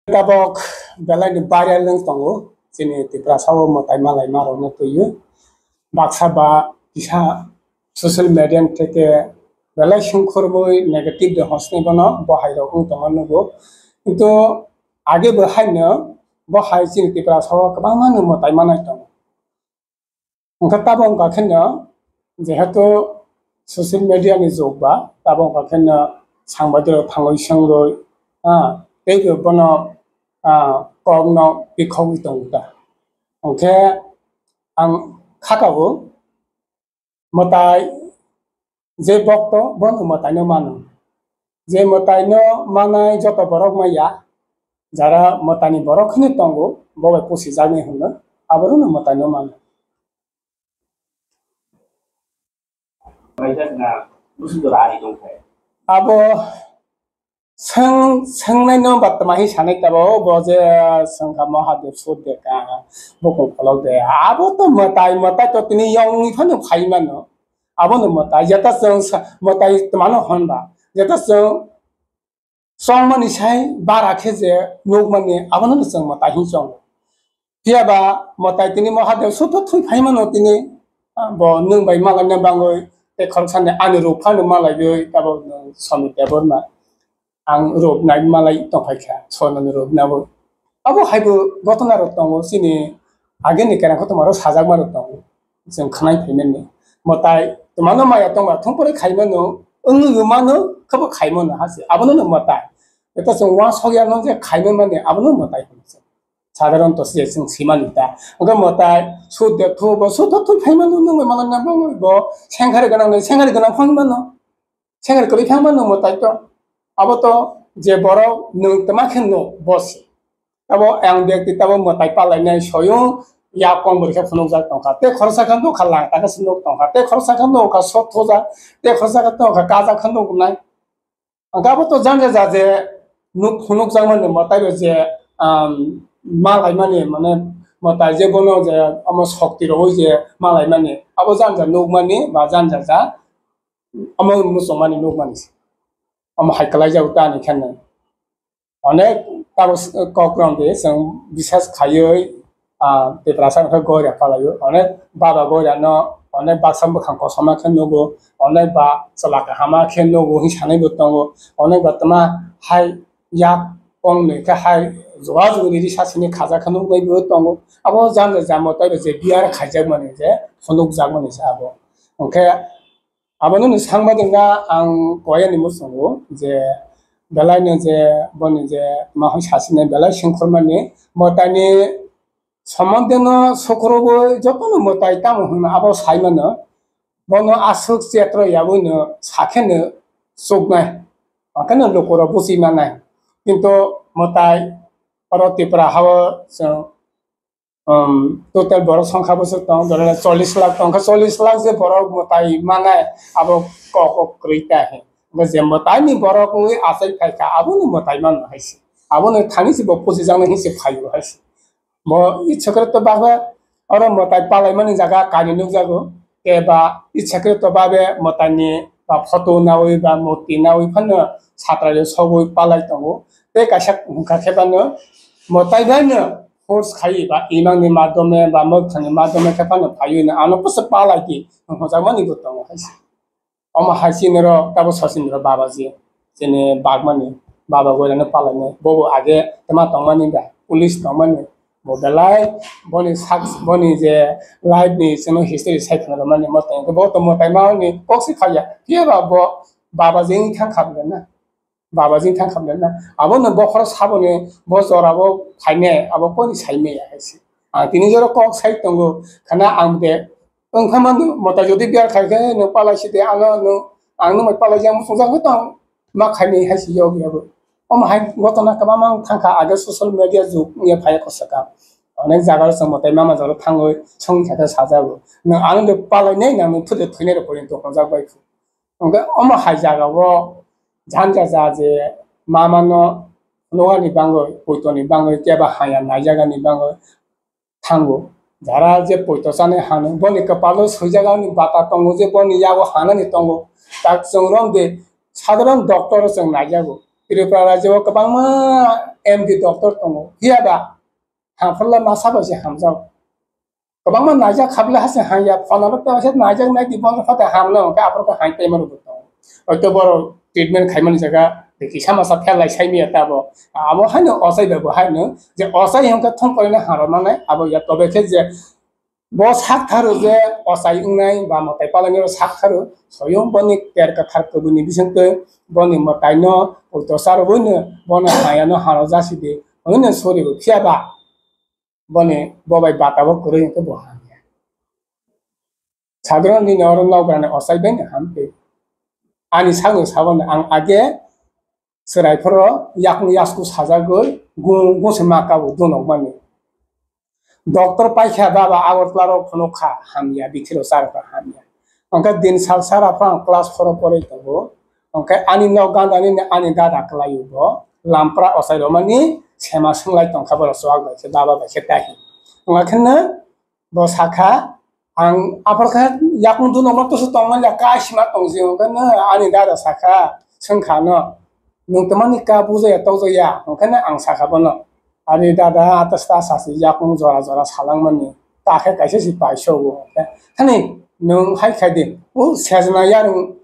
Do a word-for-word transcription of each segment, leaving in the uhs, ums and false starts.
Tabok belai ni viral wng tongo, chini Tiprasa o mwtai malai ma rok no twi o. Baksa ba kisa social media ni theke belai sengkhorwi negative de hosni bono bo hai rok wng tongma nugo. Kintu age bo haino bo hai chini Tiprasa o kwbangma no mwtai manai tongo. Hwnkhe tabok wngkha kheno, jehetu social media ni jug ba, tabok wngkha kheno sangbadirok thangwi swngwi, ah, teibo bono, ah, kokno bikhogwi tongo ta. Hwnkhe ang khakao mwtai je bokto bono mwtaino mano. Je mwtaino manai joto borok maya, jara mwtaini borok hwnwi tongo, bo bai pusijaknai hwnwi, aborokno mwtaino mano. Abo swng-, swngnaino ba twma hi sanai tabao, bo je swngkha Mahadev Sudde ka, bukung pholok de. Abo to mwtai, mwtai to tini yongni phano phai mano. Abono mwtai, jeta chwng sa-, mwtai twmano hwn ba, jeta chwng chongmani sai bara khe je nukmani, abono chwng mwtai hin chongo. Phiya ba mwtai tini Mahadev Sudde thwi phai mano tini, ah, bo nwng bai malaina bangwi, tei khoroksa ni ani ruk phano malaiwi, tabok nwng Somit Debbarma. Ang rwpnai malai tongphai kha, sono rwpnabo. Abo haibo gotona rok tongo, chini ageni kerang kotorma rok sajakma rok tongo. Chwng khwnai phaimani. Mwtai twmano maya tongma thung pore khai mano, wngwi mano, khabo khai mano hase. Abono no mwtai. Eta chwng uansuk ya nang je khai mani, abono mwtai hwnwi se. Sadharon to se chwng simani ta. Oga mwtai, sudde thu bo, sudde thu phai mano, nung bai mano, nang bo, sengkhari ganang, sengkhari ganang phang mano. Sengri kwrwi thangma nung mwtai to. Abo to je borok nwng twma khe nuk bo se. Abo ang bekti tabo mwtai palainai soyung yak kong bwrwi khe phunukjak tongkha. Tei khoroksa khe nukha lang taka se nuk tongkha. Tei khoroksa khe nukha sot thujak. Tei khoroksa khe nukha kajak khe nuknai. Ang abo to janja ja je nuk phunukjakmani mwtai bo je, um, malaimani mane mwtai je bono je omo sokti rogwi je malaimani. Abo janja nukmani ba janja ja. Omo muchungmani nukmani se. Omo hai kwlaijago ta ani khe nai. Onek tabuk s-, kok rok de chwng bisas khaiwi, ah, Tiprasa khe goria palaio. Onek baba goria no, onek baksa bwkhang kosom ma khe nugo, onek ba chwla kaham ma khe nugo hwnwi sanai bo tongo. Onek ba twma hai yak kong nwi khe hai juga jugi riri sasini khaja khe nuknai bo tongo. Abo janja jamo tei bo je biar khaijakmani je phunukjakmani se abo. Hwnkhe Abono ni sangbadik na ang koyani muchungo je belai no je boni je ma hoi sasine belai sengkhormani mwtaini somonde no sokorogo jotono mwtai tamo hwnma abo saimano bono aswk chetro yaui no sakhe no chuknai, hwnkhe no lukurok buchi manai. Kintu mwtai oro Tripura hao chwng Um, total borok songkha bwswk tongo, jora chollish lakh tongkha, chollish lakh je borok mwtai manai, abo kok kok kwrwi ta he. Bo je mwtai ni borok wngwi achai phaikha, abono mwtai mano hai se. Abono thani se bo pusi jaknai hinwi se phaio hai se. Bo ichha kwrwi to bagwi oro mwtai palaimani jaga kainwi nukjago. Keba ichha kwrwi to babe mwtaini ba photo naui ba murti naui phano satraio sogwi palai tongo. Tei kaisa wngkha khe phano mwtai baino force khai ba imangni madhyome ba mwkhangni madhyome khe phano phaiwi no ano bwswk palai di hwnjakmani bo tongo hai se. Omo hai chini ro tabo sasini ro babaji. Chini bagmani baba goirano palainai. Bobo age tama tongmani ba, police tongmani. Bo belai boni sak, boni je life ni chwngno history sai khna rwmani mo tong. Bo to mwtai mani kok se khaiya. Phiya ba bo babaji wng thang kha bwle na. Babaji wng thang kha bwle na. Abono bokhoro saboni bo jorabo phainai, abo koni saimaya hai se. Ang tini jora kok sai tongo. Khana ang de Wng kha mano, mwtai jodi biyar khai khe, nwng palai si de, ano nwng, ang nwng bai palai jak, muchungjak wng tong, ma khainai hai se yog yabo. Omo hai gotona kwbangma wng thang kha, age social media jug wng ya phai ya kosa ka. Onek jaga o chwng mwtai mama jora thangwi song kha khe sajago. Nwng ano de palai nai, nwng phwrwng thwinai rok porjonto hwnjak bai phu. Hwnkhe omo hai jaga o janja ja je mama no nokha ni bangwi, poito ni bangwi, keba haya nai jaga ni bangwi, thango. Jara je poito chanai hano, boni kwpalo swijak ani bata tongo je boni yago hanani tongo. Tak chwng romde sadharon doctor o chwng naijago. Tripura rajyo o kwbangma M D doctor tongo. Phiya ba, hamphalla masa bai se hamjak. Kwbangma naijak kha bwle haste hamya, phone abo tei waisa naijak nai di, bono phatha hamno hwnkhe aphuru khe hai tei mano bo tongo. Hoito borok treatment khaimani jaga kisa masa pherlai sai manya tabo. Abo haino ochai bai bo haino je ochai hwnkhe thong koina harwi manai abo ya, tobe khe je bo sak tharo je ochai wngnai ba mwtai palani sak tharo, soyong boni ter kwthar kubuni bisingtwi boni mwtaino poito charwino bono hayano haro jasidi hwnwi sorigo, phiya ba boni bo bai bata bo kwrwi hwnkhe bo hamya. Sadharon nini oro nokbrani ochai bai no ham tei ani sakno sabo no ang age chwrai phoro yakung yasku sajagwi gung gung se ma kabo dunok mani. Doctor paikha baba Agartala rok phunuk kha hamya, bithi rok charwkha hamya. Hwnkhe din sal sara phano ang class four o porwi tongo. Hwnkhe ani nok ganda nini ani dada kwlaio bo lampra ochai romani sema swnglai tongkha borok chuwak bai khe baba bai khe tahi. Wngkha khe no bo sakha, ang aphor khe yakung dunokma toso tongmani ya, kai sima tongsi, hwnkhe no ani dada sakha, swngkha no, "Nwng twmani ka bujaya tokjaya?" Hwnkhe no ang sakha bono, "Ani dada, atas ta sasi yakung jora jora salangmani, ta khe kaisa si paisogo." Hwnkhe, "Hani nwng hai khai di, o sejna yarwng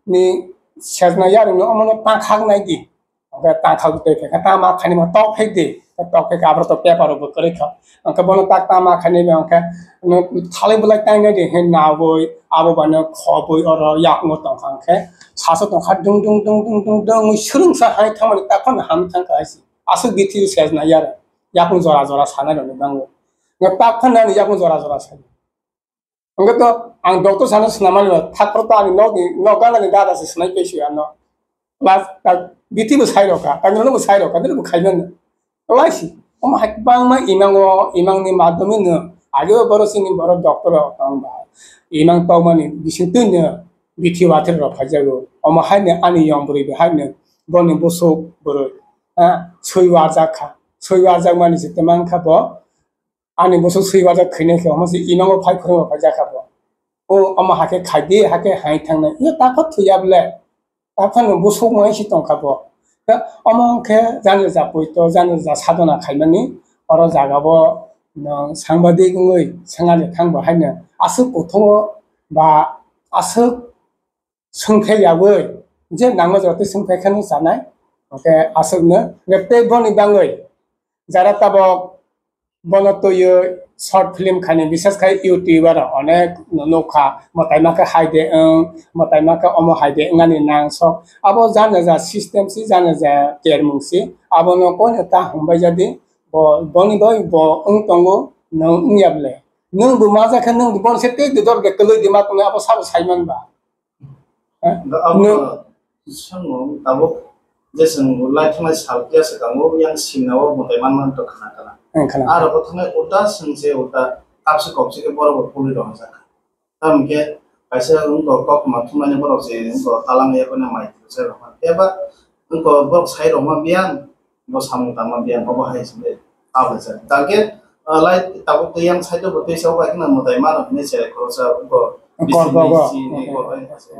ni, sejna yarwng ni omono ta khak nai di." Hwnkhe tangkhal twi phai khe tama khaini ma tok phai di, tok phai khe abro to paper rok bo kwrwi kha. Hwnkhe bono tak tama khaini ba hwnkhe no thalai bulai tangnai di hwnwi nawi abo bano khobwi oro yakung tongkha hwnkhe saso tongkha dung dung dung dung dung dung mui swrwngsa hai thangmani tak phano ham thangkha hai se. Aswk bithi sejna yar yakung jora jora sanai rokni bango. Hwnkhe tak phano ani yakung jora jora sai. Hwnkhe to ang doctor sano swnamani ba, thakphuru to ani nokni, nok ganani dada se swnai paisio ano. Plus, ta, bithi bo sai rokha, kanjrano bo sai rokha, nini bo khaimano. Kwlaisi, omo hai kwbangma imango, imangni madhyamino, ageo borok chini borok doctor rok tong ba, imang tongmani bisingtwino bithi wathir rok phaijago. Omo haino ani yong bwrwi bo haino boni bwswk bwrwi, ha, swi warjak kha. Swi warjakmani se twmang kha bo, ani bwswk swi wajak khainai khe, omo se imango phai phwrwngma phai jakha bo. O, omo hakhe khai di, hakhe hai thangnai. Yo, takho thwiya bwle. Takhano bwswk wngwi se tongkha bo. Khe omo wngkhe jani ja poito, jani ja sadhana khaimani, oro jaga bo, no, sangbadik wngwi swngani thangbo haino aswk kuthugo ba aswk swngphai yaui, je nangma jora tei swngphai khe nw chanai, hwnkhe aswkno, hwnkhe tei boni bangwi jara tabok bono twiwi short film khaini, bises khai YouTube aro onek nukha, mwtaima khe hai de wng, mwtaima khe omo hai de wngani nang sok, abo jana ja system si, jana ja termung si, abono koino ta hwnbai jadi, bo, boni bai bo wng tongo, nwng wngya bwle, nwng bo ma ja khe nwng bo bono se tei dodor de kwlwi di ma tongnai, abo sabo sai man ba. Eh, Abo no. Sango tabuk je chwng lai thangnai sal phiya swkango yang simna o mwtai manma to khna khna. Eh, khna. Aro bo thangnai uta swng se uta kapsi kopsi khe borok bo puli rok jak. Tamo khe kaisa wngkha kok ma thumnani borok se wngkha talang ya kono mai se rok. Eba wngkha borok sai rok ma biyan. Bo samung tangma biyang obo hai se abo se. Target, ah, lai tabuk tei yang side o bo tei sa bai khna mwtai mano hinwi se khoroksa bo Kor bisi bogo. Bisi ni kor bai se.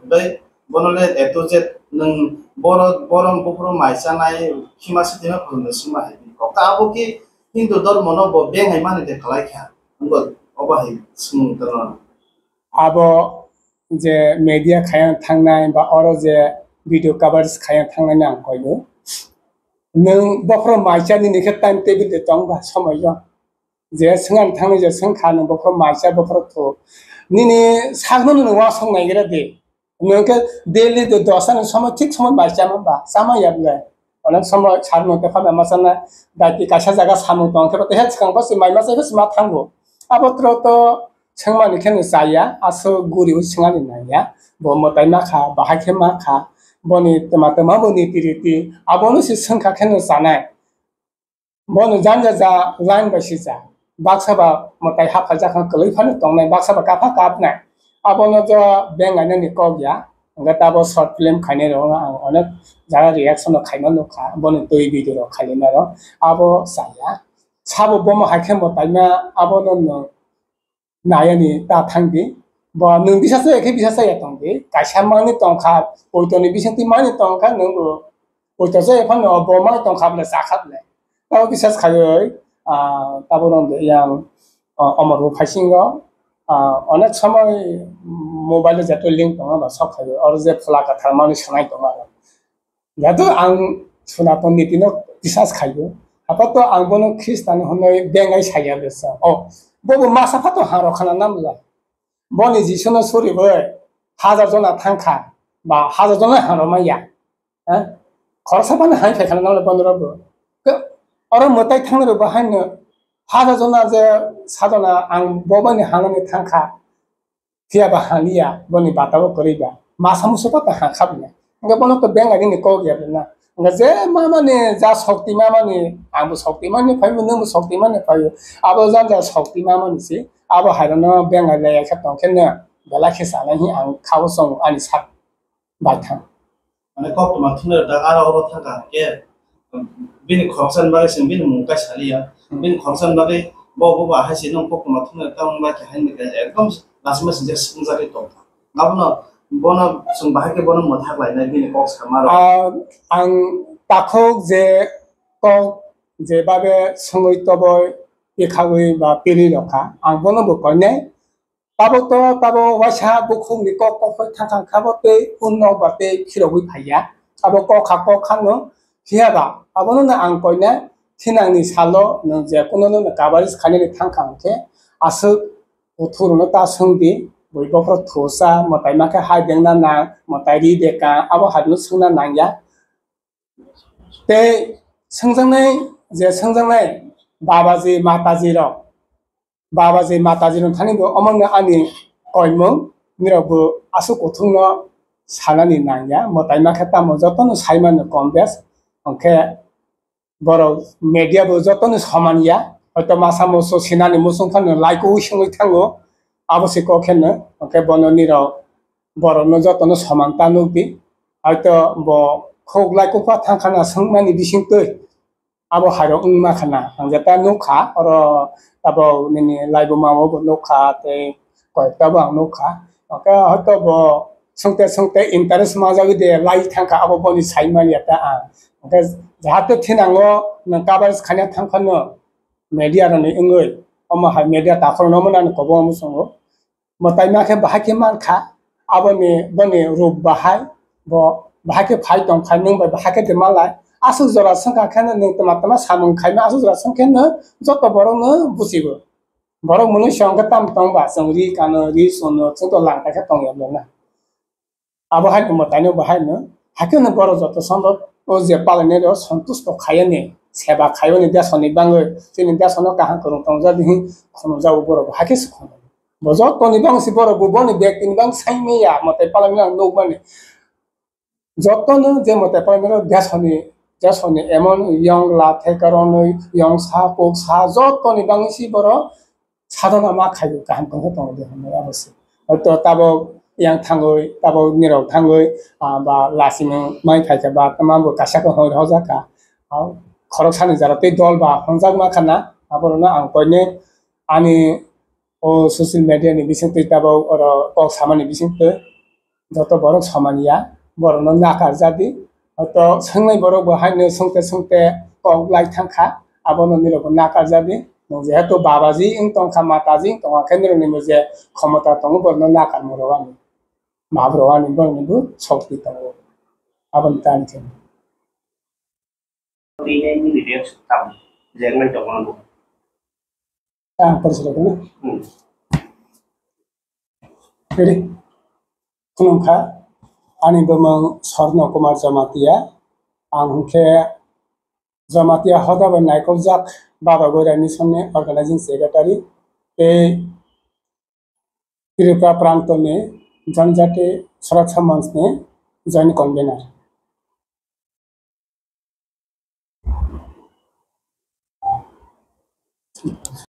Tei bono le A to Z nwng boro, borom buphuru mai chanai khima se tima phuru swngma hai kok. Abo ki Hindu dormo no bo beng hai mani de khlai kha. Wngbo obo hai swngmung tano. Abo je media khayang thangnai ba oro je video coverage khayang thangnai nang koido. Nwng bokhoro maisa nini khe time table de tong ba somoi yo. Je swngan thangnai je swngkha nwng bokhoro maisa bokhoro thu. Nini sakno nwng wasong naigra de. Nwng khe daily de dosa ni somoi thik somoi bai chama ba, chama ya bwle. Onek somoi sar nung tepha bai ma chana, daiti kaisa jaga samung tong khe, tei he swkang bo se mai ma chai khe se ma thango. Abo tro to swngmani khe no chaya, aswk guri o swngani nangya. Bo mwtai ma kha, bahai khe ma kha, boni twma twma bo niti riti, abono se swngkha khe no chanai. Bono janja ja line bai sijak. Baksa ba mwtai haphaijak kha kwlwi phano tongnai, baksa ba kapha kapnai. Abono jo beng ainani kok ya. Hwnkhe tabo short film khainai rok ang onek jaga reaction rok khaima nukha. Boni twi video rok khailima rok. Abo chaya. Sabo bomo hai khe mwtaima abono nwng nayani ta thangdi. Bo nwng bisa chaya khe bisa chaya tongdi. Kaisa manwi tongkha, poitoni bisingtwi manwi tongkha, nwng bo Poito se phano bo mai tong kha bole, cha kha bole. Tabo bisas khaiwi, ah, tabo rong de yang, ah, omor bo phaisingo, ah, onek somoi mobile o jeto link tongo ba sok khaiwi, oro je phola kwthar manwi sanai tongo aro. Jeto ang Sonaton niti no bisas khaiwi, apato ang bono Khristan hwnwi bengai saya besa. O, bobo masa phato haro khana namla. Boni Jisu no suriwi hajar jona thangkha, ba hajar jona haro maya. Ha? Khoroksa phano hai phai khana nang le bono rok bo. Ke oro mwtai thang rok bo hai no hajar jona je sadona ang bo bani hanani thang kha. Phiya ba haliya boni bata bo kwrwi ba. Masa musu pa ta ha kha bini. Nga bono to beng ani ni kok ya na. Nga je ma mani ja sokti ma mani ang bo sokti mani phai bo nang bo sokti mani phai bo. Abo jan ja sokti ma mani si. Abo hai no beng ai le ya khe tong khe na. Bela khe sa na hi ang kha bo song ani sak. Baithang. Mane kok tuma thumnai da aro oro thangkha hwnkhe, bini khoroksa ni bagwi chwng bini mung kaisa liya. Bini khoroksa ni bagwi bo, bo ba hai se nung kok tuma thumnai da wng bai khe hai ekdom lachima singsa swngjagwi tongkha. Abono bono chwng bahai khe bono mwthak lainai bini kok sama rok. Ah, ang takhuk je kok je babe swngwi toboi pikhawi ba piri rokha. Ang bono bo koinai. Tabuk to, tabuk waisa bukhuk ni kok kok phai thang thang kha bo tei unno ba tei khirogwi phai ya. Abo kok kha, kok kha no phiya ba, abono no ang koina thinang ni salo nwng je kuno no coverage khainani thang kha hwnkhe aswk kuthuk rok no ta swng di, bui bokhorok thusa, mwtai ma khe hai bengna nang, mwtai ri de ka, abo hai no swngna nang ya. Tei swngjaknai je swngjaknai babaji, mataji rok, babaji, mataji rok thani bo omo no ani koimung, nirok bo aswk kuthuk no sanani nang ya, mwtai ma khe tamo joto no sai mano kom bes, hwnkhe borok media bo joto no soman ya, hoito masa musu sinani muchung phano like o songwi thango, abo se kok khe no, hwnkhe bono nirok borok no joto no soman ta nuk di, hoito bo khuk like o pha thang khana swngmani bising twi. Abo hairok wngma khana, ang jeta nukha, oro tabok nini laibuma o bo nukha, tei koyekta bo ang nukha. Hwnkhe hoito bo swngte swngte interest manjagwi de lai thangkha, abo boni saimanya ta ang. Hwnkhe jahate thinango nwng coverage khaina thangkha no media rokni wngwi, omo hai media takhorno omo nani kobo omo chwngo. Mwtai ma khe bahai khe mankha, aboni, boni rup bahai, bo bahai khe phai tong khai nwng bai bahai khe de malai. Aswk jora swngkha khe nwng tama tama samung khaima aswk jora swngkhe no joto borok no bujigo. Borok mwnwi se hwnkhe tam tong ba chwng ri kano, ri suno, chwng to langta khe tong ya na. Abo hai no mwtai no bahai no, hakhe no borok joto somrok o je palainai rok sontusto khaiyani, seba khaiyani desoni bangwi, chini desono kaham kwrwng tongjak di hin khunujak o borok bo hakhe se khunui. Bo jotoni bang si borok bo boni bag tini bang sai maya mwtai palainai rok nukmani. Jotono je mwtai palainai rok desoni, desoni emon yong la thai karonwi yong sa kok sa jotoni bang si borok sadona ma khaio, kaham tongkhe tongo de hwnwi abo se. Hoito tabok yang thangwi, tabok nirok thangwi, ah, ba lasino mai phaikha ba tama bo kaisa khe hwnwi hojakha. Ah, khoroksani jora tei dol ba hwnjakma khana, aborokno ang koine ani o social media ni bisingtwi tabok oro kok samani bisingtwi joto borok soman ya, borokno nakar jadi. Hoito swngnai borok bo haino swngte swngte kok lai thangkha, abono nirok bo nakar jadi. Nwng jehetu babaji wng tongkha, mataji wng tongkha, khe nirokni bo je khomota tongo, borokno nakar moro ani, map rok ani, borokni bo sokti tongo. Aboni tani khe. Tini nini reaction tamo? Je wngwi tongo no. Ah, poriskar khe na? Hmm. Ready? Khulumkha, ani bumung Swarno Kumar Jamatia, ang hwnkhe Jamatia hoda bai naikokjak Baba Goira Mission ni Organizing Secretary tei Tripura Prantoni Janjati Suraksha Manch ni Joint Convener.